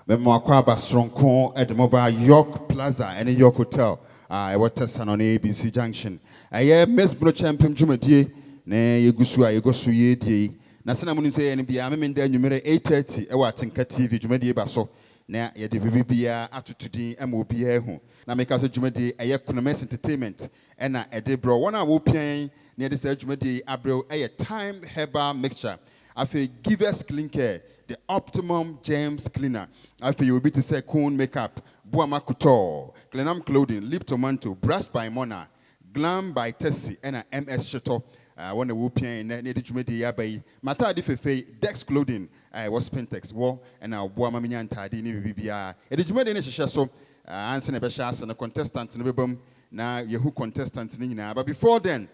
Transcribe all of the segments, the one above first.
Mɛma akɔ aba soronko de mo ba York Plaza ne York Hotel a ɛwɔ Tesano ne ABC Junction. Ɛyɛ Miss Bono Kyɛmpem dwumadie na yɛgu so a yɛgu so yɛredie yi. Na sɛnea monim sɛ yɛyɛ no biara, Memenda anwummerɛ 8:30 ɛwɔ Atenka TV dwumadie ba so na yɛde biribi biara atoto din ma obiara ahu. Na meka sɛ dwumadie ɛyɛ Kunames Entertainment ɛna ɛde brɛ wɔn a wɔrepia yɛn na yɛde saa dwumadie yi abrɛw ɛyɛ Time Herbal Mixture. Afei Givers Clean Care, the optimum germs cleaner. Afei obi te sɛ Cone Makeup, Boama Couture, Clenam Clothing, Lip Tomato, Brush by Mona, Glam by Tessie, ɛna MS Shitɔ. Wɔn na wɔrepia yɛn na yɛde dwumadie yi aba yi. Mataade fɛfɛ yi, Dex Clothing a ɛwɔ Spintex wɔ ɛna ɔboa ma menya ntaade ne biribi biara. Yɛde dwumadie no hyehyɛ so ansa na ɛbɛhyɛ ase no, contestant no bɛba mu na yɛhu contestant no nyinaa. But before then,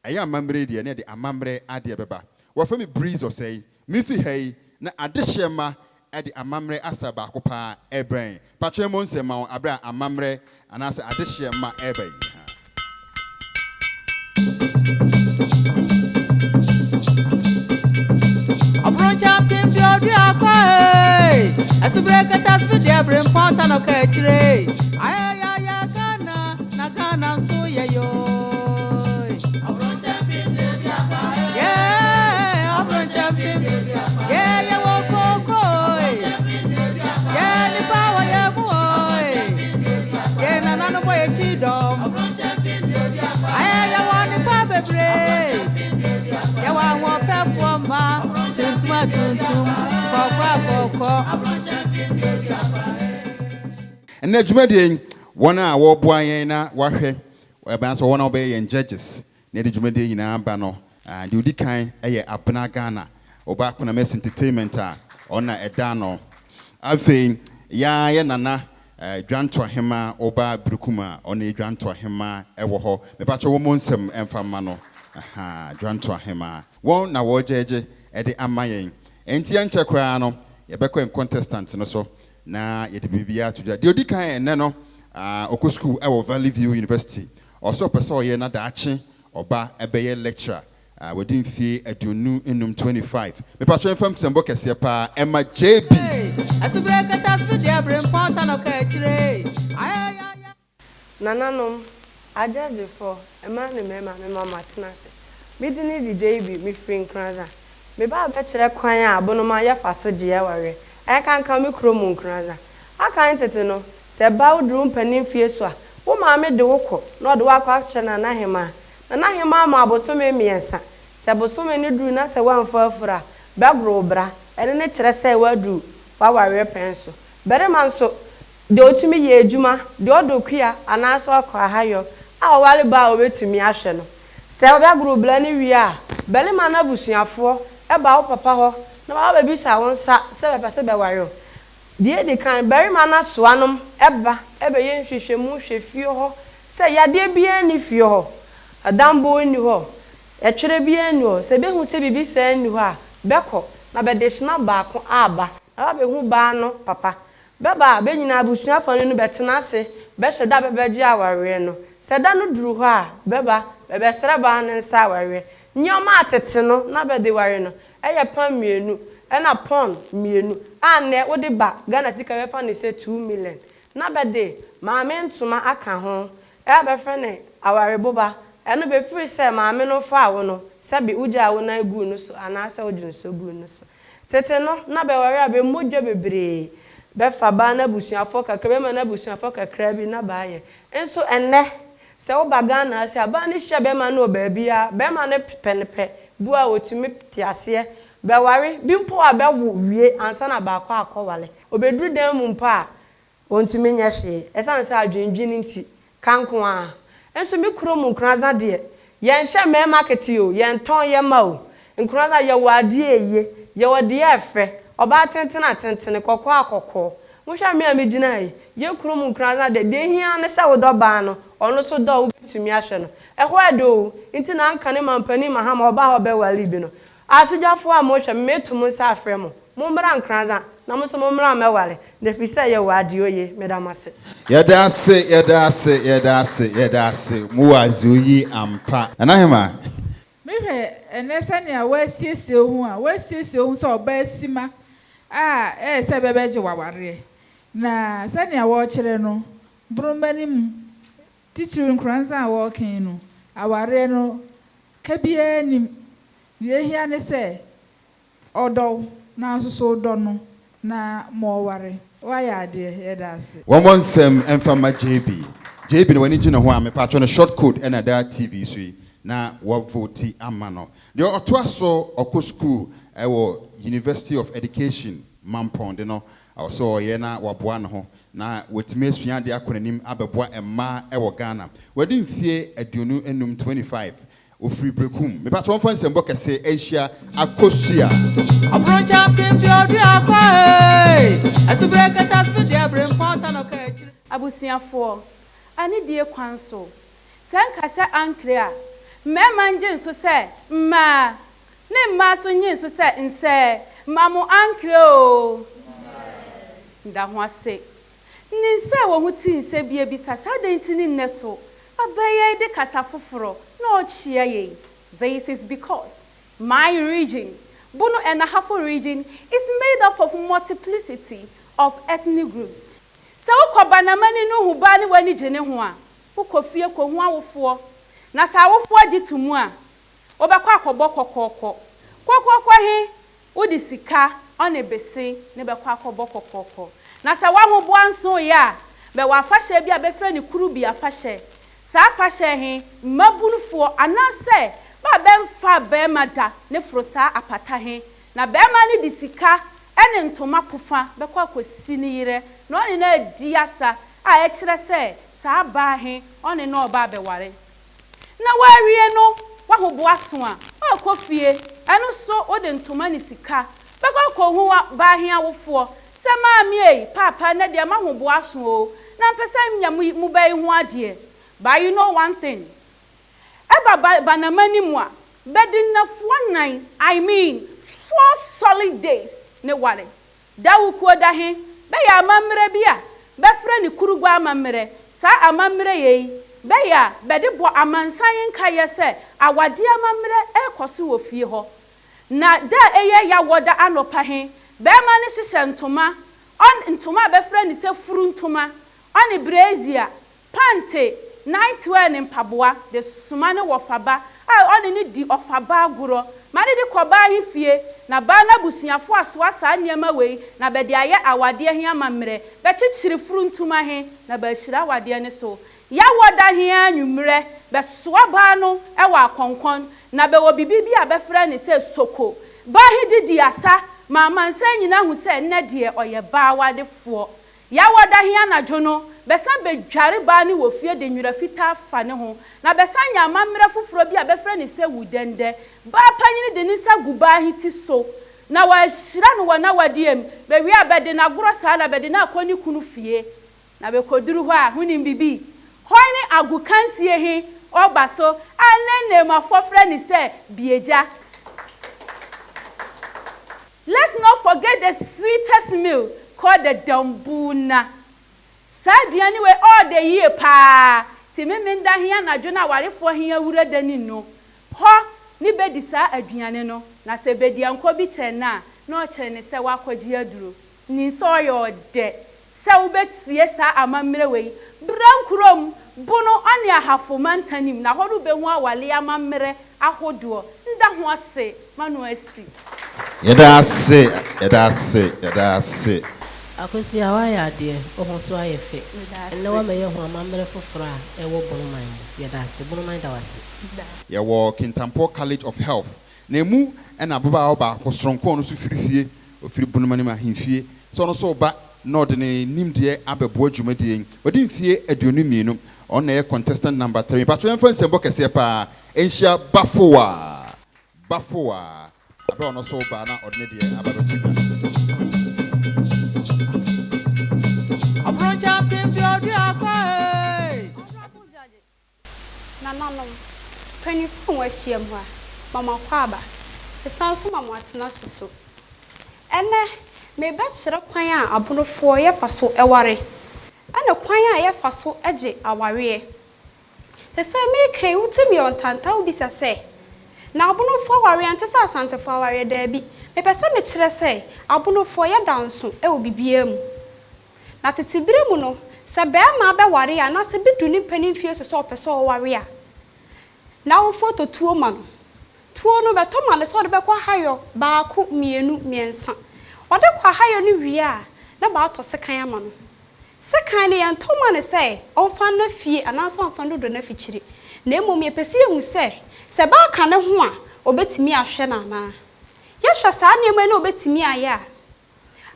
ɛyɛ amammerɛ deɛ na yɛde amammerɛ adeɛ bɛba. Wɔfrɛ me Breeze Ɔsɛe. Mefi ha yi na adehyɛ ma ɛde amammerɛ asa baako paa ɛbrɛn. Patwɛ mo nsɛm ma wɔn aberɛ a amammerɛ anaasɛ adehyɛ ma ɛreba yi. Ɔbronkyɛmpem bi ɔde akɔ ee, asubire kata asubire deɛ bere mpɔnta na ɔka akyire. Ayɛyɛyɛ Ghana na Ghana nso yɛ yoo. Yeah, ɔbronkyɛmpem. Yeah, yɛ wɔ koko ee. Yeah, nipa wɔ yɛ mu ee. Yeah, nananom wɔ yɛ ti dɔm. Ayɛyɛ wɔ nipa bebree. Yɛwɔ ahoɔfɛfoɔ mma, tuntum a tuntum, kɔkɔɔ a kɔkɔɔ. Ɛnna dwumadie yi, wɔn a wɔreboa yɛn na wɔahwɛ ɛbɛn sɛ wɔn a wɔbɛyɛ yɛn judges na yɛde dwumadie nyinaa ba no, deɛ odi kan yɛ Abena Ghana, ɔba Kunames Entertainment a ɔna ɛda no. Afei yaa yɛ nana Dwanto Ahema, ɔba Berekum a ɔne Dwanto Ahema ɛwɔ hɔ. Mepakyɛ wɔn mo nsɛm ɛmfa mma no. Aha, Dwanto Ahema. Wɔn na wɔregyegye ɛde ama yɛn. Nti yɛnkyɛ koraa no, yɛbɛkɔ yɛn contestant no so na yɛde biribiara ato dwa. Deɛ odi kan ɛnnɛ no, ɔkɔ school ɛwɔ Valley View University. Ɔsɛ ɔpɛ sɛ ɔyɛ na daakye ɔba ɛbɛyɛ lecturer. Wɔde mfie 25, 25. Mepatwɛ mfam nsɛmbɔ kɛseɛ paa ɛma JB. Asubire kata asubire deɛ bere mpɔnta na ɔka akyire. Ayɛyɛyɛ. Nananom, agyagyefoɔ, mmaa ne mmarima, mema mo atena ase. Me din de JB, mefiri Nkoranza. Meba abɛkyerɛ kwan a Abonoma yɛfa so gye awareɛ. Ɛnkanka me kurom Nkoranza. Aka tete no, sɛ ba woduru mpanin fie so a, wo maame de wo kɔ na ɔde wo akɔ akyerɛ nana hemaa. Nana hemaa ma abosome 3. Sɛ bosome no duru na sɛ woamfa afuru a, bɛgoro wo bra. Ɛno ne kyerɛ sɛ woaduru w'awareɛ pɛn so. Barima nso, deɛ otumi yɛ adwuma, deɛ ɔdɔ kua anaasɛ ɔkɔ ahayɔ a ɔware ba a obetumi ahwɛ no. Sɛ ɔbɛgoro bra no wie a, barima no abusuafoɔ ɛba wo papa hɔ na wɔabɛbisa wo nsa sɛ bɛpɛ sɛ bɛware wo. Deɛ edi kan, barima no asoanom ɛba ɛbɛyɛ nhwehwɛmu hwɛ fie hɔ sɛ yadeɛ biara nni fie hɔ, adambɔ nni hɔ, ɛtwerɛ biara nni hɔ. Sɛ bɛhu sɛ biribi saa nni hɔ a, bɛkɔ na bɛde hyena baako aba na wɔabɛhu baa no papa. Bɛba a bɛnyinaa abusuafoɔ no bɛtena ase bɛhyɛ da bɛbɛgye awareɛ no. Sɛ da no duru hɔ a, bɛba bɛbɛsrɛ baa no nsa awareɛ. Nneɛma atete no na bɛde ware no ɛyɛ pan 2 ɛna pɔn 2 a nnɛ wode ba Ghana sika bɛfa ne sɛ 2 million. Na bɛde maame ntoma aka ho ɛa bɛfrɛ ne awareboba. Ɛno bɛfiri sɛ maame no fa wo no sɛbi wogyaa wo nan guu no so anaasɛ wodwo nsuo guu no so. Tete no na bɛware a bɛmmɔ dwa bebree. Bɛfa baa no abusuafoɔ kakra, bɛma no abusuafoɔ kakra bi na baayɛ. Nso ɛnnɛ sɛ woba Ghana ase a, baa no hyia bɛrima no wɔ baabi a, bɛrima no pɛ ne pɛ bu a otumi te aseɛ. Bɛware bi mpo a bɛwo wie ansa na baako akɔware. Obɛduru dan mu mpo a, wɔntumi nyɛ hwee. Ɛsiane sɛ adwendwene nti, ka nko ara. Nso me kurom Nkoranza deɛ, yɛnhyɛ mmarima kete o, yɛntɔn yɛ ma o. Nkoranza yɛwɔ adeɛ eye, yɛwɔ deɛ ɛfɛ. Ɔbaa tenten a tenten, kɔkɔɔ a kɔkɔɔ. Wohwɛ me a megyina yi, yɛ kurom Nkoranza deɛ, deɛ ehia ne sɛ wodɔ baa no, ɔno nso dɔ a wobɛtumi ahwɛ no. Ɛhɔ ɛdɔ o, nti na anka ne mampanin Mahama ɔbaa hɔ bɛware bi no. Asodwafoɔ a mohwɛ me, meto mo nsa afrɛ mo. Mommra Nkoranza na mo nso mommra mmɛware. Na ɛfiri sɛ yɛwɔ adeɛ oye, meda mo ase. Yɛda ase, yɛda ase, yɛda ase, yɛda ase. Mo wɔ adze oyi ampa. Nana Hema. Mehwɛ ɛnɛ sɛnea woasiesie wo ho a, woasiesie wo ho sɛ ɔbaa sima a ɛyɛ sɛ bɛbɛgye w'awareɛ. Na sɛnea wɔrekyerɛ no, Bonoman mu, titiriw Nkoranza a wɔreka no, awareɛ no, ka biara nim. Nea ehia ne sɛ ɔdɔ na nso so dɔ no na ma ɔware. Wayɛ adeɛ, yɛda ase. Wɔn bɔ nsɛm mfa ma JB. JB na w'ani gye ne ho a, mepatwɛ no short code ɛna da TV so yi na wɔvote ama no. Deɛ ɔtoa so, ɔkɔ school ɛwɔ University of Education Mampɔn de no ɔwɔ sɛ ɔyɛ na waboa ne ho na wɔtumi asua adeɛ akɔ n'anim abɛboa mmaa ɛwɔ Ghana. Wɔde mfie 25, 25, ofiri Brekum. Mepatwɛ wɔmfa nsɛmbɔ kɛse ahyia Akosua. Ɔbronkyɛmpem deɛ ɔde akɔ ee asubere kata so deɛ bere mpɔnta no ka akyiri. Abusuafoɔ, anidie kwan so, sɛ nka sɛ ankere a mmarima ngye nso sɛ mmaa ne mmaa so nye nso sɛ nsɛ mma mo ankere o nda ho ase ne nsa a wɔn ho ti nsɛ bie bisa saa dan ti ne nnɛ so abɛyɛ de kasa foforɔ na ɔkyea yɛn. This is because my region, Bono and Ahafo Region, is made up of multiplicity of ethnic groups. Sɛ wokɔ Banamani no ho baa ne w'ani gye ne ho a, wokɔ fie kɔhu awofoɔ, na sɛ awofoɔ gye to mu a, wobɛkɔ akɔbɔ kɔkɔɔkɔ. Kɔkɔɔkɔ he, wode sika ɔne bese ne bɛkɔ akɔbɔ kɔkɔɔkɔ. Na sɛ woahoboa nso yɛ a, bɛwɔ afahyɛ bi a bɛfrɛ no kuru bi afahyɛ. Saa afahyɛ he, mmabunufoɔ anaasɛ ba bɛmfa bɛrima da ne foro saa apata he, na bɛrima no de sika ɛne ntoma pofa bɛkɔ akɔsi ne yerɛ na ɔne no adi asa a ɛkyerɛ sɛ saa baa he ɔne no ɔba abɛware. Na wɔawie no, wahoboa so a ɔrekɔ fie, ɛno so wode ntoma ne sika bɛkɔ akɔhu wa baa he awofoɔ sɛ maame ei, paapa, ne deɛ mahoboa so o, na mpɛ sɛ nya mo bɛyi ho adeɛ. But you know one thing, ɛba ba Banamani mu a, bɛde nnafoɔ 4, I mean 4 solid days ne ware. Dawukuo da he bɛyɛ amammerɛ bi a bɛfrɛ ne kurugua amammerɛ. Saa amammerɛ yei bɛyɛ a bɛde bɔ amansan nkayɛ sɛ awadeɛ amammerɛ ɛrekɔ so wɔ fie hɔ. Na da a ɛyɛ yawɔ da anɔpa he, bɛrima no hyehyɛ ntoma ɔn ntoma a bɛfrɛ ne sɛ furu ntoma, ɔne brassiere, pant, nightwear ne mpaboa de soma ne wɔfaba a ɔne ne di ɔfaba agorɔ ma ne de kɔ baa he fie. Na baa no abusuafo asoa saa nneɛma wei na bɛde ayɛ awadeɛ he amammerɛ. Bɛkyekyere furu ntoma he na bɛahyira awadeɛ ne so. Yawɔ da he anwummerɛ, bɛsoa baa no ɛwɔ akɔnkɔn na bɛwɔ bibi bi a bɛfrɛ ne sɛ soko. Baa he didi asa ma amansan nyinaa hu sɛ nnɛ deɛ ɔyɛ baa wadefoɔ. Yawɔ da he anadwo no, bɛsan bɛdware baa no wɔ fie de nwera fitaa fa ne ho na bɛsan nya amammerɛ foforɔ bi a bɛfrɛ ne sɛ wudɛndɛ. Baa panyini de ne nsa gu baa he ti so na wɔahyira no wɔ n'awadeɛ mu. Bɛwie a, bɛde n'agorɔ saa na bɛde no akɔ ne kunu fie. Na bɛkɔduru hɔ a, honim bibi hɔ ne agokansie he ɔba so a ne nnɛmafoɔ frɛ ne sɛ biegya. Let's not forget the sweetest meal called the dambuna. Saa aduane wei ɔɔdɛ yie paa te Memenda he anadwo no awarefoɔ he awura da ni no hɔ ne bɛdi saa aduane no. Na sɛ bɛdi ankɔ bi kyɛn no a, na ɔkyerɛ ne sɛ wakɔgye aduro ni sɛ ɔyɛ ɔdɛ sɛ wobɛtie saa amammerɛ wei. Bra nkurom Bono ɔne Ahafo mantanim na hɔ no wobɛhu awale amammerɛ ahodoɔ. Nda ho ase ma no asi. Yɛda ase, yɛda ase, yɛda ase. Akosua, woayɛ adeɛ, wo ho so ayɛ fɛ. Ɛnnɛ woamɛyɛ ho amammerɛ foforɔ a ɛwɔ Bonoman mu. Yɛda ase, Bonoman da wase. Yɛwɔ Kintampo College of Health na emu ɛna ababaawa baako soronko, ɔno nso firi fie, ofiri Bonoman mu ahemfie sɛ ɔno nso ba na ɔde ne nimdeɛ abɛboa dwumadie yi. Ɔde mfie 22, ɔno na ɛyɛ contestant number 3. Mpatro, yɛmfa nsɛmbɔ kɛseɛ paa ɛnhyia Bafoa. Bafoa abɛ, ɔno nso ba na ɔde ne deɛ aba bɛto dwa. Ɔbronkyɛmpem deɛ ɔde akɔ ee. Nananom, mpanyinfoɔ a wɔahyia mu ha, mama kɔ aba, ɛsan so ma mo atena ase so. Ɛnɛ, mebɛkyerɛ kwan a Abonofoɔ yɛfa so ware, ɛna kwan a yɛfa so gye awareɛ. Te sɛ meka yi, wotim yɛ ɔntanta, wobisa sɛ, na Abonofoɔ awareɛ nte sɛ Asantefoɔ awareɛ? Daabi, mepɛ sɛ mekyerɛ sɛ Abonofoɔ yɛda nso wɔ biribiara mu. Na tete berɛ mu no, sɛ barima bɛware anaasɛ bi du ne mpanin mfeɛ so sɛ ɔpɛ sɛ ɔware a, n'awofoɔ tɔ tuo ma no. Tuo no, bɛtɔ ma no sɛ ɔde bɛkɔ ahayɔ baako, mmienu, mmiɛnsa. Ɔde kɔ ahayɔ no wie a, na wɔatɔ sekan ama no. Sekan no, yɛntɔ ma no sɛ ɔmfa nna fie anaasɛ ɔmfa nnodɔ n'afikyire, na mmom yɛpɛ sɛ yɛhu sɛ, sɛ ba ka ne ho a, ɔbɛtumi ahwɛ no anaa. Yɛhwɛ saa nneɛma yi na ɔbɛtumi ayɛ a,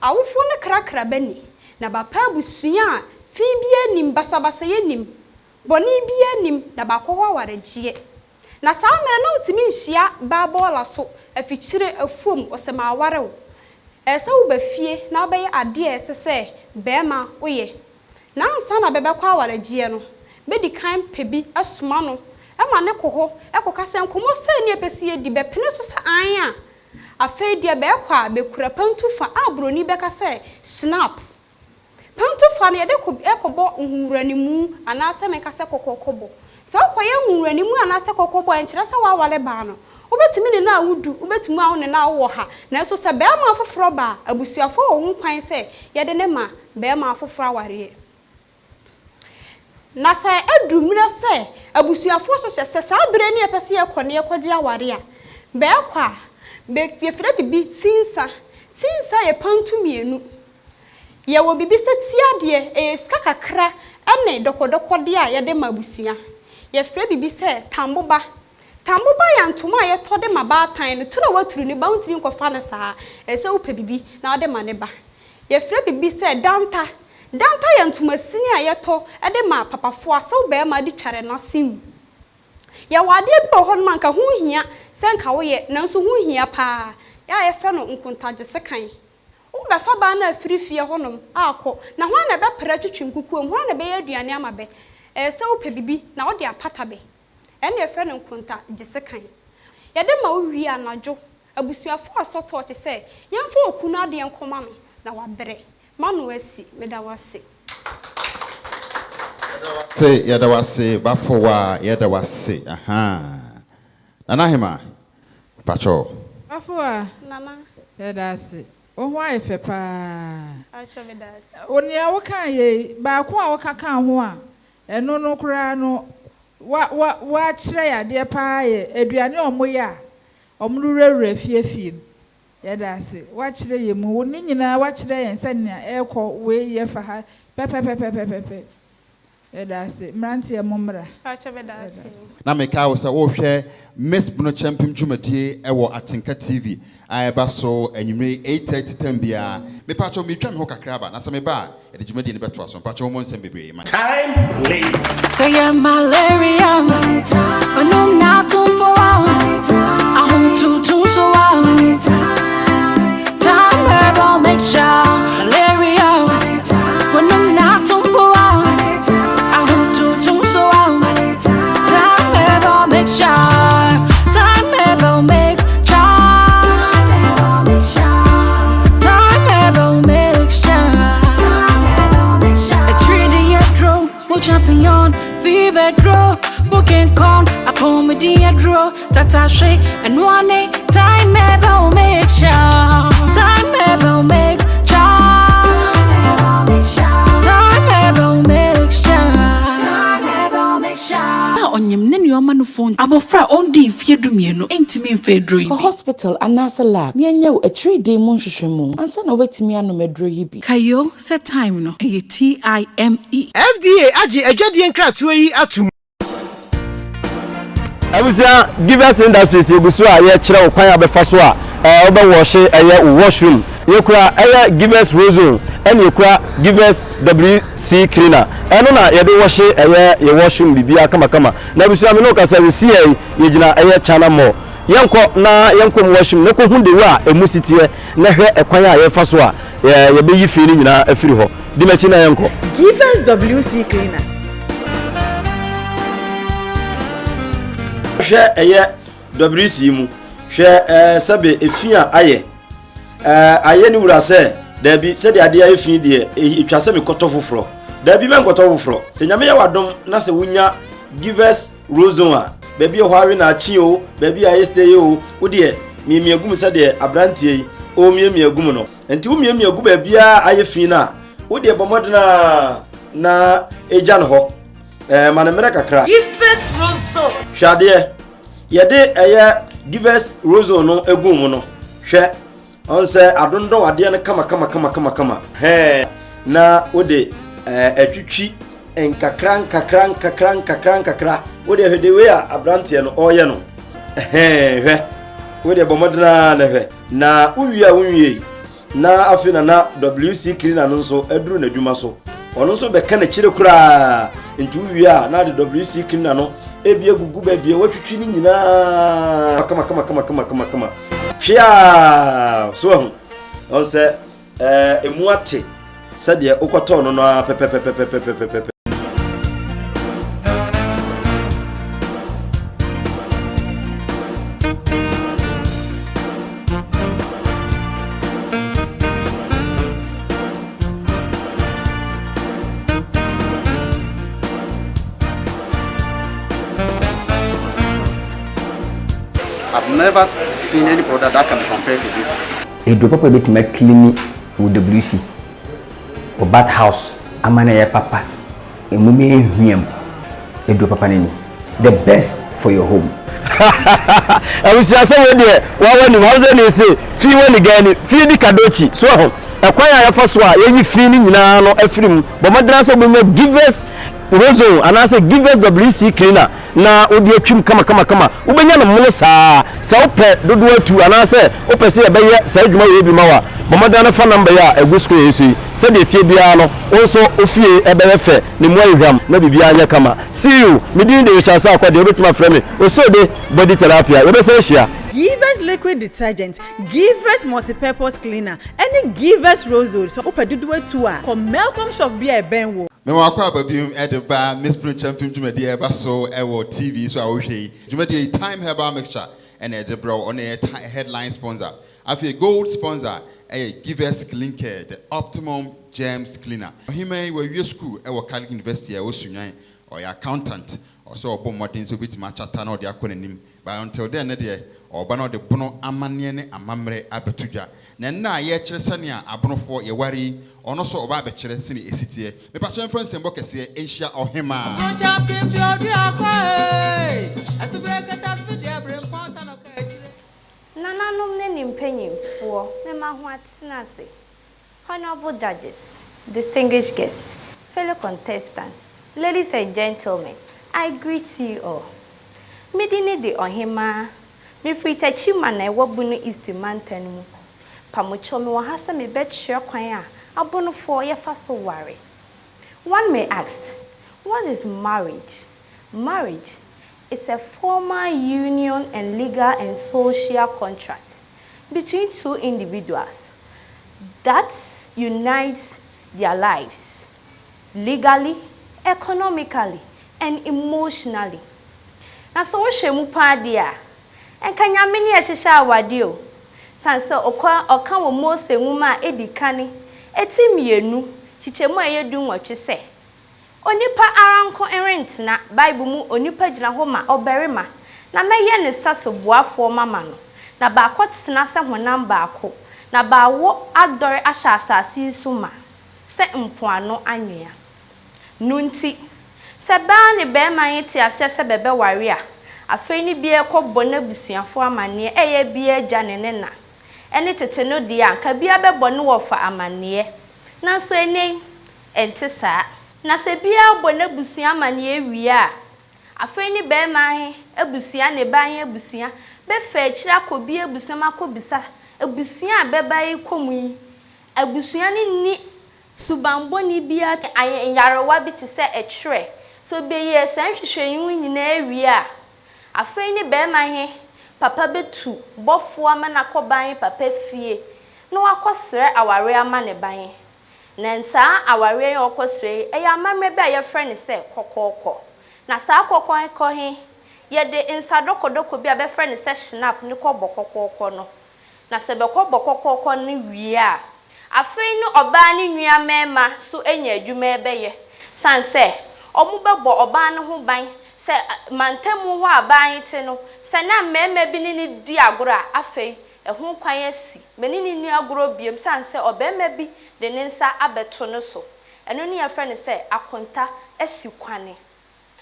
awofoɔ no krakra ba ni, na bapa abusua a fi biara nnim, basabasayɛ nnim, bɔne biara nnim, na baakɔ hɔ awaregyeɛ. Na saa mmerɛ no na wotumi nhyia baa bɔɔla so, afikyire, afuom, ɔsɛ maware wo. Ɛsɛ sɛ woba fie na wobɛyɛ adeɛ a ɛsɛ sɛ barima woyɛ. Na ansa na bɛbɛkɔ awaregyeɛ no, bɛdi kan pɛ bi soma no ma no kɔ hɔ kɔka sɛ nkɔmmɔ sei ne yɛpɛ sɛ yɛdi, bɛpene so sɛ aane a, afei deɛ bɛɛkɔ a bɛkura pantufa a buroni bɛka sɛ schnapp. Pantofa no yɛde kɔ kɔbɔ nhowuranimu anaasɛ menka sɛ kɔkɔkɔbɔ. Sɛ wokɔyɛ nhowuranimu anaasɛ kɔkɔbɔ a, ɛnkyerɛ sɛ woaware baa no. Wobɛtumi ne no awo du, wobɛtumi awo ne no awo ɔha. Nanso sɛ barima foforɔ ba a, abusuafoɔ wɔ ho kwan sɛ yɛde no ma barima afoforɔ awareɛ. Na sɛ ɛdu mmerɛ sɛ abusuafoɔ hyehyɛ sɛ saa berɛ ni yɛpɛ sɛ yɛkɔ na yɛkɔgye aware a, bɛɛkɔ a, bɛ, yɛfrɛ biribi tinsa. Tinsa yɛ pantu mmienu. Yɛwɔ biribi sɛ tiadeɛ, ɛyɛ sika kakra ne dɔkɔdɔkɔdeɛ a yɛde ma abusua. Yɛfrɛ biribi sɛ tamboba. Tamboba yɛ ntoma a yɛtɔ de ma baatan no, turu a waturu ne ba, wontumi nkɔfa no saa. Ɛsɛ sɛ wopɛ biribi na wode ma ne ba. Yɛfrɛ biribi sɛ danta. Danta yɛ ntoma sini a yɛtɔ de ma papafoɔ, asew barima de tware n'ase mu. Yɛwɔ adeɛ bi wɔ hɔnom a anka ho nhia sɛ anka woyɛ, nanso ho hia pa ara, a yɛfrɛ no nkontagye sekan. Wobɛfa baa no afiri fie hɔnom akɔ, na hwan na ɛbɛpra atwitwi nkukuo mu? Hwan na ɛbɛyɛ aduane ama bɛ? Ɛyɛ sɛ wopɛ biribi na wode apata bɛ. Ɛno na yɛfrɛ no nkonta gye sekan. Yɛde ma wo wie anadwo, abusuafoɔ asɔ tɔɔkye sɛ yɛmfa okunu adeɛ nkɔma no na wabrɛ. M'ano asi, meda wo ase. Yɛda wo ase, yɛda wo ase, Bafowaa, yɛda wo ase, ahaa. Nana Ahemaa, mpakyɛw. Bafowaa, Nana. yɛda ase. Wo ho ayɛ fɛ paa. Mpakyɛw meda ase. Wo nea wokaa yei, baako a woka kaa ho a, ɛno no koraa no, wa, wa, woakyerɛ yɛ adeɛ paa yɛ aduane a wɔyɛ a wɔde wurawura fie fie mu. Yɛda ase. Woakyerɛ yɛn mu. Wo ne nyinaa woakyerɛ yɛn sɛnea ɛrekɔ wei yɛ fa ha pɛpɛpɛpɛpɛpɛ. Yɛda ase. Mmeranteɛ mommra. Mpakyɛ meda Yɛda ase ase. o. Na mekae wo sɛ worehwɛ Miss Bono Kyɛmpem dwumadie wɔ Atenka TV a ɛba so anwummere 8:30 tam biara. Mepakyɛw meretwa me ho kakra aba na sɛ meba a yɛde dwumadie no bɛtoa so. Mpakyɛw mommɔ nsɛm bebree ma. Time Lace. Sɛ yɛ malaria, onum na tumfo a, ahomtutu so a, Time herbal mixture, malaria, onum na tumfo a, ahomtutu so a, Time herbal mixture, time herbal mixture, time herbal mixture, A draw, mo champion, fever draw, booking con, apomidi draw, tatashe, and one time herbal mixture, time herbal mixture, time herbal mixture. A ɔnyem ne nneɛma no fon abɔfra a ɔndi mfeɛ 12 ntumi mfa aduro yi Kɔ bi. hospital anaasɛ lab na yɛnyɛ wo atiridii mu nhwehwɛmu ansa na woatumi anom aduro yi bi. Kayo sɛ time no ɛyɛ time. FDA agye adwadie nkratoɔ yi atom. Abusua, Givers Industries yɛgu so a yɛkyerɛ wo kwan a wobɛfa so a wobɛwɔhye ɛyɛ wo washroom. Yɛkura ɛyɛ Givers Rozone ɛne yɛkura Givers WC Cleaner. Ɛno na yɛde wɔhye ɛyɛ yɛ washroom biribiara kamakama. Na abusua me ne wo kasa seesei yi yɛgyina ɛyɛ China Mall. Yɛnkɔ na yɛnkɔ mu washroom na kɔhu de wo a ɛmu si teɛ na hwɛ ɛkwan a yɛfa so a yɛbɛyi fi no nyinaa afiri hɔ. Di m'akyi na yɛnkɔ. Givers WC Cleaner. Hwɛ ɛyɛ WC mu. Hwɛ ɛɛ sɛbe efi a ayɛ. Ɛɛ ayɛ ne wura sɛ daabi sɛdeɛ adeɛ ayɛ fi deɛ etwa sɛ mekɔtɔ foforɔ. Daabi mɛnkɔtɔ foforɔ. Sɛ Nyame yɛ w'adom na sɛ wonya Givers Rozone a, baabi a ɛhɔ awe na akye o, baabi a ayɛ stay o, wo deɛ miamia gu mu sɛdeɛ aberanteɛ yi ɔremiamia gu mu no. Nti womiamia gu baabiara a ayɛ fi no a, Wo deɛ bɔ mmɔden ara na gya no hɔ. Ɛɛ, ma no mmerɛ kakra. Givers Rozone. Hwɛ adeɛ, yɛde ɛyɛ Givers Rozone no gu mu no, hwɛ, ɔn sɛ adondɔn adeɛ no kama kama kama kama kama. Hɛn, na wode ɛɛ atwitwi nkakra nkakra nkakra nkakra nkakra. Wo deɛ hwɛ de wei a aberanteɛ no ɔreyɛ no. Hɛn, hwɛ, wo deɛ bɔ mmɔden ara na hwɛ. Na wowie a wonwiei. Na afei na na WC Cleaner no nso aduru n'adwuma so. Ɔno nso bɛka n'akyire koraa. Nti wowie a na ade WC Cleaner no ebi agugu baabi a watwitwi no nyinaa kama kama kama kama kama kama. Hwea! So ahu. Ɔn sɛ ɛɛ emu ate sɛdeɛ wokɔtɔɔ no no ara pɛpɛpɛpɛpɛpɛpɛpɛ. I've never seen any product that can be compared to this. Aduro papa a ebetumi akilini wo WC, wo bath house ama no ayɛ papa, emu bɛyɛ hwiam. Aduro papa no ni. The best for your home. Abusua sɛ wei deɛ wawa nim Hausa ni se fi wani gani fi di kadochi so aho ɛkwan a yɛfa so a yɛyi fi no nyinaa no afiri mu bɔ mmɔden ara sɛ wobɛnya Givers Rozone anaasɛ Givers WC cleaner na wode atwim kamakamakama wobɛnya no mono saa sɛ wopɛ dodoɔ atu anaasɛ wopɛ sɛ yɛbɛyɛ saa adwuma wei bi ma wo a bɔ mmɔden ara fa number yi a ɛgu screen yi so yi sɛdeɛ ɛteɛ biara no wo nso wo fie ɛbɛyɛ fɛ ne mu ayɛ hwam na biribiara nyɛ kama. See you! Me din de Richard Sarkwa deɛ wobɛtumi afrɛ me Osode Body Therapia. Yɛbɛsan ahyia. Givers Liquid Detergent, Givers Multipurpose Cleaner, ɛne Givers Rosole. Sɛ wopɛ dodoɔ atu a, kɔ Melcom shop bi a ɛbɛn wo. Mema w'akwaaba bio de ba Miss Bunu Kyampem dwumadie a ɛba so wɔ TV so a wohwɛ yi. Dwumadie yi Thyme Herbal Mixture na ɛde brɛ wo, ɔno na ɛyɛ headline sponsor. Afei gold sponsor yɛ Givers Clean Care, the optimum germs cleaner. Ɔhemaa yi wawie sukuu wɔ Catholic University a ɛwɔ Sunyani. Ɔyɛ accountant. Ɔsɛ ɔbɔ mmɔden sɛ obetumi akyata na ɔde akɔ n'anim. But until then no deɛ, ɔreba na ɔde bono amanneɛ ne amammerɛ abɛto dwa. Na nnɛ a yɛrekyerɛ sɛnea abonofoɔ yɛware yi, ɔno nso ɔba abɛkyerɛ sɛnea ɛsi teɛ. Mepakyɛ mfa nsɛmbɔ kɛseɛ nhyia ɔhemaa. Nananom ne ne mpanyimfoɔ, mema ho atena ase. Honourable judges, distinguished guests, fellow contestants, ladies and gentlemen, I greet you all. Me din de Ɔhemaa. Mefiri Techiman a ɛwɔ Bono East mantan mu. Pamokyɛw mewɔ ha sɛ mebɛkyerɛ kwan a Abonofoɔ yɛfa so ware. One may ask, what is marriage? Marriage is a formal union and legal and social contract between two individuals that unites their lives legally, economically, and emotionally. Na sɛ wohwɛ mu paa deɛ a, nka Nyame ne ɛhyehyɛ awadeɛ o. Sane sɛ ɔkɔ ɔka wɔ Mose nwoma a edi kane, eti mmienu, kyekyɛmu a ɛyɛ dunwɔtwe sɛ, Onipa ara nko rentena, Bible mu onipa gyina hɔ ma ɔbarima, na mɛyɛ ne sɛso boafoɔ mama no, na baakɔtena sɛ honam baako, na baawo adɔre ahyɛ asase yi so ma, sɛ mpoano anwea. No nti, sɛ baa ne barima he te aseɛ sɛ bɛbɛware a, afei ne biaa kɔbɔ n'abusuafoɔ amanneɛ, ɛyɛ biaa agya ne ne na, ɛne tete no deɛ a, nka biaa bɛbɔ ne wɔfa amanneɛ. Nanso ɛnnɛ yi, Ɛnte saa. Na sɛ biaa bɔ n'abusua amaneɛ wie a, afei ne bɛɛma he abusua ne baa he abusua bɛfa akyire akɔ bi abusua mu akɔbisa abusua a bɛba yi kɔ mu yi, abusua no nni suban bɔne biaa te nyarewa bi te sɛ ɛkyerɛ. Sɛ bɛyɛ saa nhwehwɛmu nyinaa wie a, afei ne bɛɛma he papa bɛtu bɔfoɔ ama no akɔ baa he papa fie na wakɔsrɛ awareɛ ama ne ba he. Na saa awareɛ yi a wɔkɔsrɛ yi, ɛyɛ amammerɛ bi a yɛfrɛ no sɛ kɔkɔɔkɔ. Na saa kɔkɔɔkɔ he, yɛde nsa dɔkɔdɔkɔ bi a bɛfrɛ no sɛ schnapp ne kɔbɔ kɔkɔɔkɔ no. Na sɛ bɛkɔbɔ kɔkɔɔkɔ no wie a, afei ne ɔbaa no nua mmarima nso anya adwuma rebɛyɛ. Sane sɛ wɔbɛbɔ ɔbaa no ho ban sɛ mantamu hɔ a baa he te no, sɛ na mmarima bi ne no di agorɔ a, afei Ɛho kwan asi. Me ne no nni agorɔ bio esiane sɛ ɔbarima bi de ne nsa abɛto no so. Ɛno ne yɛfrɛ no sɛ akonta asi kwane.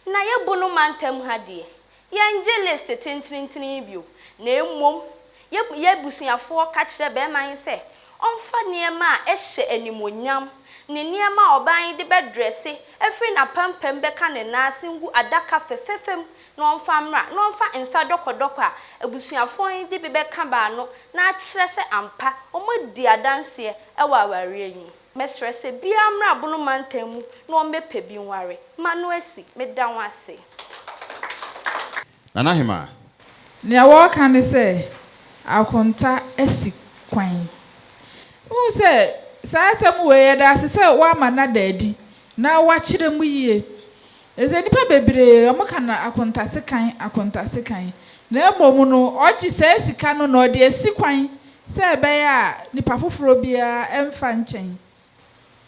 Na yɛ Bono mantam ha deɛ, yɛngye list tentenentene yi bio, na mmom yɛ yɛ abusuafoɔ ka kyerɛ barima yi sɛ ɔmfa nneɛma a ɛhyɛ animuonyam ne nneɛma a ɔbaa yi de bɛdrɛse afiri n'apampam bɛka ne nan ase ngu adaka fɛfɛɛfɛ mu na ɔmfa mmra, na ɔmfa nsa dɔkɔdɔkɔ a abusuafoɔ yi de bi bɛka b'ano na akyerɛ sɛ ampa wɔadi adanseɛ wɔ awareɛ yi mu. Mɛsrɛ sɛ biara mmra Bono mantam mu na ɔmmɛpɛ bi nware. M'ano asi. Meda wo ase. Nana Hemaa. Nea wɔreka ne sɛ, Akonta asi kwan. Wohu sɛ saa asɛm wei, yɛda ase sɛ woama no ada adi na woakyerɛ mu yie. Efisɛ nnipa bebree, wɔka no akontasekan, akontasekan. Na mmom no, ɔgye saa sika no na ɔde asi kwan sɛ ɛbɛyɛ a nipa foforɔ biara mfa nkyɛn.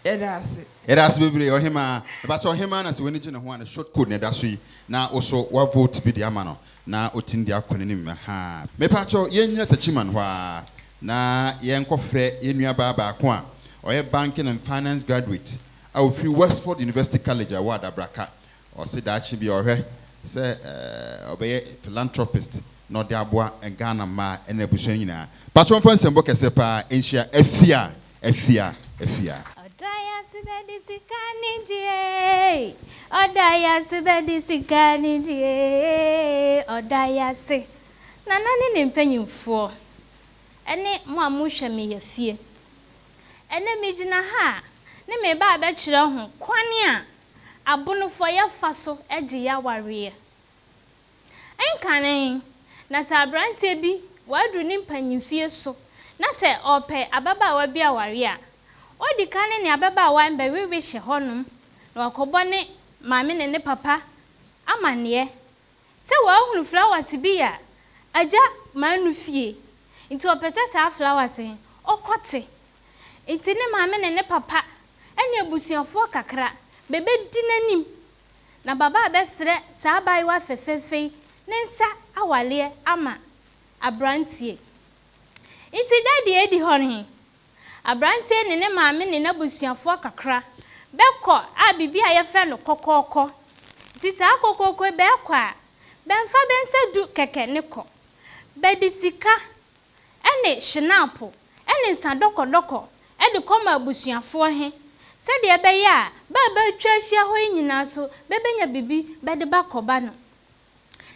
Yɛda ase. Yɛda ase bebree Ɔhemaa. Mepakyɛ Ɔhemaa na sɛ w'ani gye ne ho a ne short code na ɛda so yi na wo so wa vote bi de ama no na ɔtumi de akɔ n'anim ahaa. Mepakyɛ yɛn nyina Techiman hɔ ara na yɛn kɔ frɛ yɛn nua baa baako a ɔyɛ Banking and Finance graduate a ɔfiri Westford University College a ɛwɔ Adabraka. Ɔse daakye bi ɔhwɛ sɛ ɔbɛyɛ philanthropist na ɔde aboa Ghana mmaa ne abusua no nyinaa. Patrɔ mfa nsɛmbɔ kɛseɛ paa nhyia Afia, Afia, Afia. Ɔda yase bɛdi sika ne gyie Ɔda yase bɛdi sika ne gyie Ɔda yase Nana ne ne mpanyinfoɔ ɛne mo a mohwɛ me yɛ fie Ɛnɛ megyina ha a ne meba abɛkyerɛ ho kwan a abonofoɔ yɛfa so gye y'awareɛ. Nkane, na sɛ aberanteɛ bi waduru ne mpanyimfie so na sɛ ɔrepɛ ababaawa bi aware a, ɔdi kan ne ne ababaawa no bɛwewe hyɛ hɔnom na wakɔbɔ ne maame ne ne papa amanneɛ sɛ wahunu flowers bi a agya Manu fie nti ɔpɛ sɛ saa flowers he ɔkɔte. Nti ne maame ne ne papa ne abusuafoɔ kakra bɛbɛdi n'anim na baba abɛsrɛ saa abaayewa fɛfɛɛfɛ yi ne nsa awareɛ ama aberanteɛ. Nti da deɛ edi hɔ he, aberanteɛ ne ne maame ne n'abusuafoɔ kakra bɛkɔ a biribi a yɛfrɛ no kɔkɔɔkɔ. Nti saa kɔkɔɔkɔ yi bɛɛkɔ a, bɛmfa bɛ nsa du kɛkɛ ne kɔ. Bɛde sika ne hyenaapo ne nsa dɔkɔdɔkɔ de kɔma abusuafoɔ he, sɛdeɛ ɛbɛyɛ a bɛ a bɛatwa ahyia hɔ yi nyinaa nso bɛbɛnya bibi bɛde bɛakɔba no.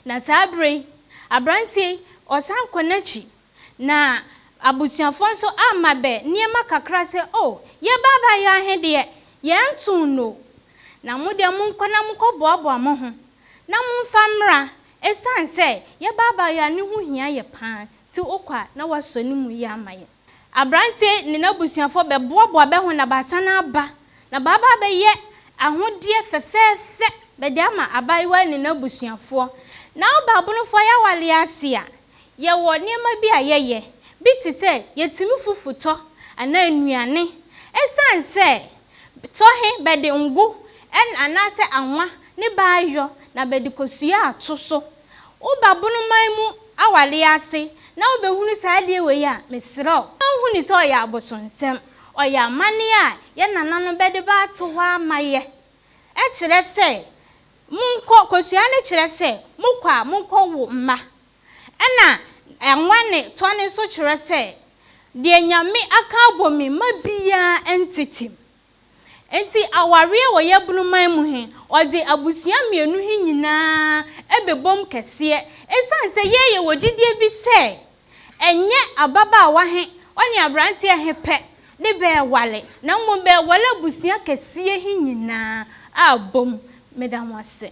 Na saa berɛ yi, aberanteɛ yi ɔsan kɔ n'akyi, na abusuafoɔ nso ama bɛ nneɛma kakra sɛ, O, yɛ ba abaayewa he deɛ, yɛntoo no o, na mo deɛ monkɔ na monkɔboaboa mo ho na momfa mmra, esiane sɛ yɛn abaayewa no ho hia yɛ paa nti, wokɔ a na woasɔ ne mu yie ama yɛn. Aberanteɛ ne n'abusuafoɔ bɛboaboa bɛ ho na bɛasane aba, na bɛaba abɛyɛ ahodeɛ fɛfɛɛfɛ bɛde ama abaayewa ne n'abusuafoɔ. Na wo baabonofoɔ yɛaware ase a, yɛwɔ nneɛma bi a yɛyɛ, bi te sɛ yɛtumi fufu tɔ anaa nnuane. Esiane sɛ Tɔ he bɛde ngo ɛn anaasɛ anwa ne baa yɔ na bɛde kosua ato so. Woba Bonoman mu awareɛ ase na wobɛhunu saa adeɛ wei a, mesrɛ wo, nhu no sɛ ɔyɛ abosonsɛm. Ɔyɛ amanneɛ a yɛ nananom bɛde ba ato hɔ ama yɛ. Ɛkyerɛ sɛ monkɔ, kosua no kyerɛ sɛ mokɔ a monkɔ wo mma. Ɛna anwa ne tɔ no nso kyerɛ sɛ Deɛ Nyame aka abɔ me mma biaa ntetem. Nti awareɛ wɔ yabunu man mu he, ɔde abusua mmienu he nyinaa bɛbom kɛseɛ, esiane sɛ yei yɛwɔ gyidie bi sɛ ɛnyɛ ababaawa he ɔne abranteɛ he pɛ ne bɛɛware, na mmom bɛɛware abusua kɛseɛ he nyinaa abom. Meda mo ase.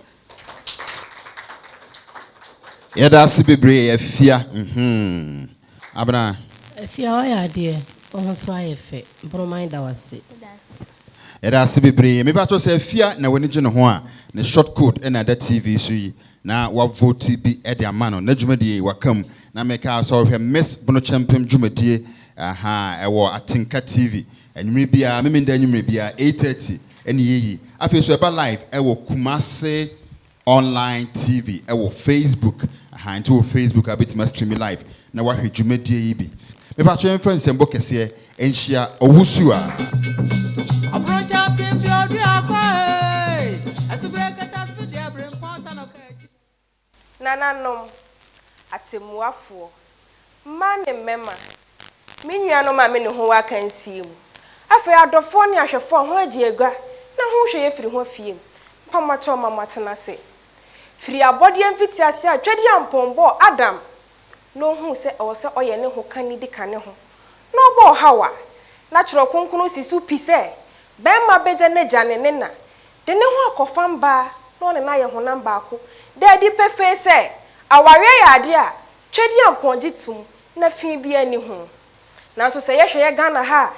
Yɛda ase bebree Afia mm Abena. Afia wayɛ adeɛ, wo ho nso ayɛ fɛ, Broman da wo ase. Yɛda ase bebree. Me pakyɛw sɛ Afia na w'ani gye ne ho a, ne short code na ɛda TV so yi na wa vote bi de ama no. N'adwumadie yi waka mu na meka sɛ ɔhwɛ Miss Bonokyɛmpem dwumadie ahaa ɛwɔ Atenka TV anwummere biara, Memenda anwummere biara 8:30 ɛne yɛyi. Afei nso ɛba live ɛwɔ Kumasi Online TV ɛwɔ Facebook. Ahaa nti wɔ Facebook a wobɛtumi a stream live na wahwɛ dwumadie yi bi. Mepakyɛw yɛmfa nsɛmbɔ kɛseɛ nhyia Owusu a. Nananom, atɛmmuafoɔ, mmaa ne mmarima, me nuanom a me ne ho wɔ akansie mu, afei adɔfoɔ ne ahwɛfoɔ a ho agye agua na ho hwɛ yɛ firi ho afie mu, mpamoakyɛw ma moatena ase. Firi abɔdeɛ mfitiaseɛ a Twedeampɔn bɔɔ Adam na ohuu sɛ ɛwɔ sɛ ɔyɛ ne hokani di ka ne ho, na ɔbɔɔ Hawa. Na Twerɛ Kronkron si so pi sɛ, Barima bɛgya n'agya ne ne na, de ne ho akɔfam baa na ɔne no ayɛ honam baako. Da adi pefee sɛ, awareɛ yɛ adeɛ a Twedeampɔn gye tom na fi biara nni ho. Nanso sɛ yɛhwɛ yɛ Ghana ha a,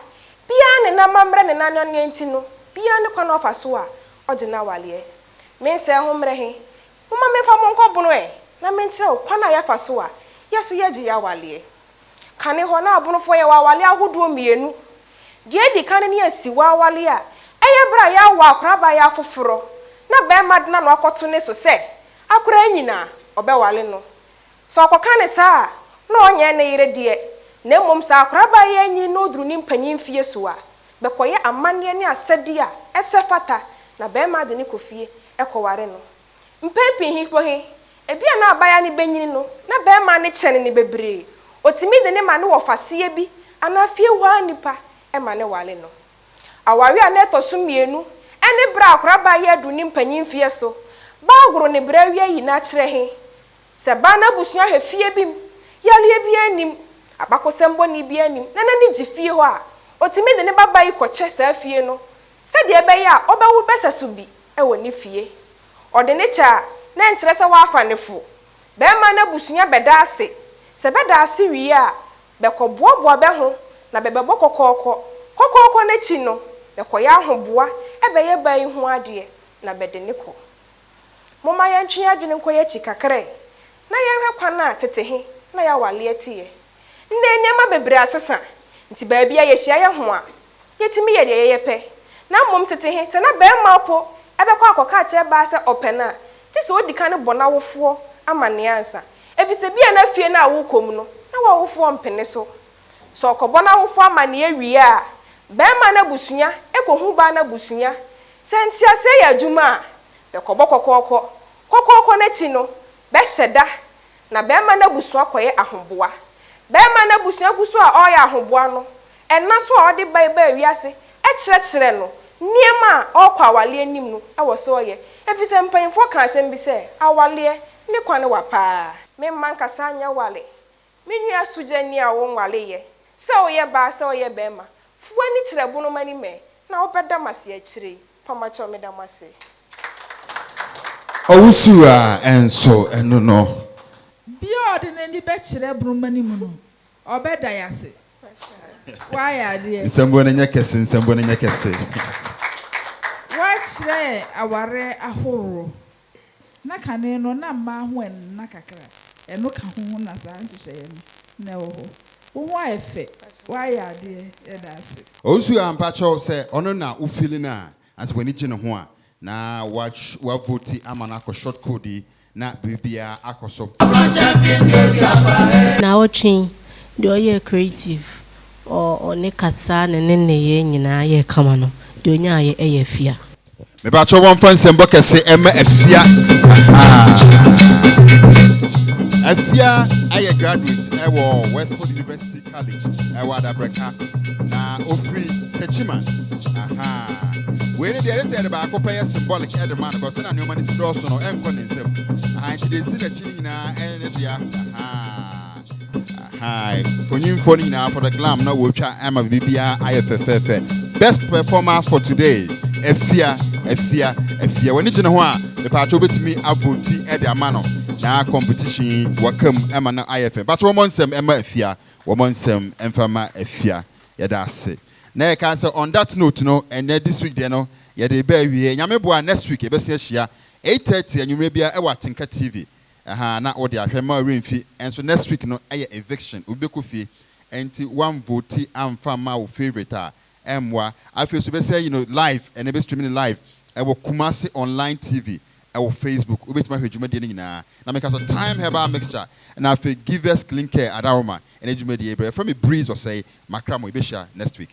biara ne n'amammerɛ ne n'anwanneɛ nti no, biara ne kwan a ɔfa so a ɔgye n'awareɛ. Mensɛe ho mmerɛ he, Momma memfa mo nkɔ bono ɛ, na menkyerɛ wo kwan a yɛfa so a yɛ so yɛgye yɛ awaleɛ. Kane hɔ, na abonofoɔ yɛwɔ awaleɛ ahodoɔ mmienu. Deɛ edi kan ne asiwa awaleɛ a ɛyɛ berɛ a yɛawo akorabaa yɛ afoforɔ na barima de n'ano akɔto ne so sɛ akoraa nyini a, ɔbɛwale no. Sɛ ɔkɔka no saa a, na ɔnyɛ ne yere deɛ, na mmom sɛ akorabaa yi anyini na ɔduru ne mpanin mfeɛ so a, bɛkɔyɛ amanneɛ ne asɛdeɛ a ɛsɛ fata na barima de no kɔ fie kɔware no. Mpɛn pii he mpo he, ebia na abaayaa no bɛnyini no, na bɛɛma no kyɛne no bebree. Otumi de no ma ne wɔfaseɛ bi anaa fie hɔ ara nipa ma no ware no. Awareɛ a na ɛtɔ so mmienu ne berɛ a akorabaa yi aduru ne mpanin mfeɛ so, bɛagoro ne berɛ awie ayi no akyerɛ he. Sɛ baa no abusua hwɛ fie bi mu, yareɛ biara nnim, abakosɛm bɔne biara nnim, na n'ani gye fie hɔ a, otumi de ne babaa yi kɔkyɛ saa fie no sɛdeɛ ɛbɛyɛ a ɔbɛwo bɛsɛso bi wɔ ne fie. Ɔde no kyɛ a, na ɛnkyerɛ sɛ wafa no fo. Barima no abusua bɛda ase. Sɛ bɛda ase wie a, bɛkɔboaboa bɛ ho na bɛbɛbɔ kɔkɔɔkɔ. Kɔkɔɔkɔ no akyi no, bɛkɔyɛ ahoboa bɛyɛ baa yi ho adeɛ na bɛde no kɔ. Momma yɛntwe yɛn adwene nkɔ yɛn akyi kakra ɛ, na yɛnhwɛ kwan a tete he na yɛawaleɛ teɛ. Nnɛ nneɛma bebree asesa, nti baabi a yɛhyia yɛ ho a, yɛtumi yɛ deɛ yɛpɛ. Na mmom tete he, sɛ na barima po bɛkɔ akɔka akyerɛ baa sɛ ɔpɛ no a, gye sɛ odi kan bɔ n'awofoɔ amanneɛ ansa. Efisɛ bi a na fie no a wokɔ mu no, na w'awofoɔ mpene so. Sɛ ɔkɔbɔ n'awofoɔ amanneɛ wie a, barima no abusua kɔhu baa no abusua. Sɛ nteaseɛ yɛ adwuma a, bɛkɔbɔ kɔkɔɔkɔ. Kɔkɔɔkɔ no akyi no, bɛhyɛ da na barima no abusua kɔyɛ ahoboa. Barima no abusua gu so a ɔreyɛ ahoboa no, ɛna so a ɔde bae baa wiase kyerɛkyerɛ no nneɛma a ɔrekɔ awaleɛ anim no wɔ sɛ ɔyɛ, efisɛ mpanyimfoɔ ka asɛm bi sɛ, Awaleɛ ne kwan wa paa. Me mma nkasa nyɛ wale. Me nua sogyani a wonwaleyɛ, sɛ woyɛ baa sɛ woyɛ barima, fa w'ani kyerɛ bonom anim ɛ, na wobɛda m'ase akyire yi. Pamakyɛw meda mo ase. Ɔwusu a ɛnso ɛno no. Bia ɔde n'ani bɛkyerɛ bonom anim no, ɔbɛda yɛase. Woayɛ adeɛ. Nsɛmbuo no nyɛ kɛse, nsɛmbuo no nyɛ kɛse. Woakyerɛ awareɛ ahoroɔ. Na kane no na mmaa ho ɛnna kakra. Ɛno ka ho na saa nhyehyɛeɛ no na ɛwɔ hɔ. Wo ho ayɛ fɛ. Woayɛ adeɛ. Yɛda ase. Owusu a mpakyɛw sɛ ɔno na wo feeling a ansa w'ani gye ne ho a na wa wa vote ama no akɔ short code yi na biribiara akɔ so. Naawɔtwe yi, deɛ ɔyɛɛ creative, ɔ ne kasa ne ne nneyɛɛ nyinaa yɛɛ kama no, deɛ ɔnyaaeɛ yɛ Afia. Mepakyɛw wɔmfa nsɛmbɔ kɛse ɛma Afia. Ahaa. Afia ɛyɛ graduate ɛwɔ Westford University College ɛwɔ Adabraka na ofiri Techiman. Ahaa. Wei ne deɛ ɛde sɛ yɛde baako pɛ yɛ symbolic ɛde ma no kɔ sɛ na nneɛma no si dɔɔso no ɛnkɔ ne nsam. Ahaa nti deɛ esi n'akyi no nyinaa ɛyɛ ne dea. Ahaa. Ahaa. Onyimfoɔ no nyinaa for the glam na wɔretwa ama biribiara ayɛ fɛfɛɛfɛ. Best performer for today, Afia, Afia, Afia. W'ani gye ne ho a, mepaakyɛ wobɛtumi avoti de ama no na competition yi waka mu ɛma no ayɛ fɛ. Mpakyɛ wɔmmɔ nsɛm ɛma Afia, wɔmmɔ nsɛm ɛmfa ma Afia. Yɛda ase. Na yɛka sɛ on that note no, ɛnɛ this week deɛ no, yɛde reba awie. Nyame boa a, next week yɛbɛsan ahyia 8:30 anwummerɛ biara ɛwɔ Atenka TV. Ahaa na wode ahwɛ mma wo werɛ mfi nso next week no yɛ eviction obi bɛkɔ fie nti woan vote amfa amma wo favourite a ɛmmoa. Afei nso yɛbɛsan ayi no live ɛnɛ yɛbɛ stream no live ɛwɔ Kumasi online TV. Ɛwɔ Facebook, wobɛtumi ahwɛ dwumadie no nyinaa. Na meka sɛ Time Herbal Mixture na afei Givers Clean Care Adaroma ɛne dwumadie brɛ. Yɛfrɛ me Breeze Ɔsɛe Makra mo. Yɛbɛhyia next week.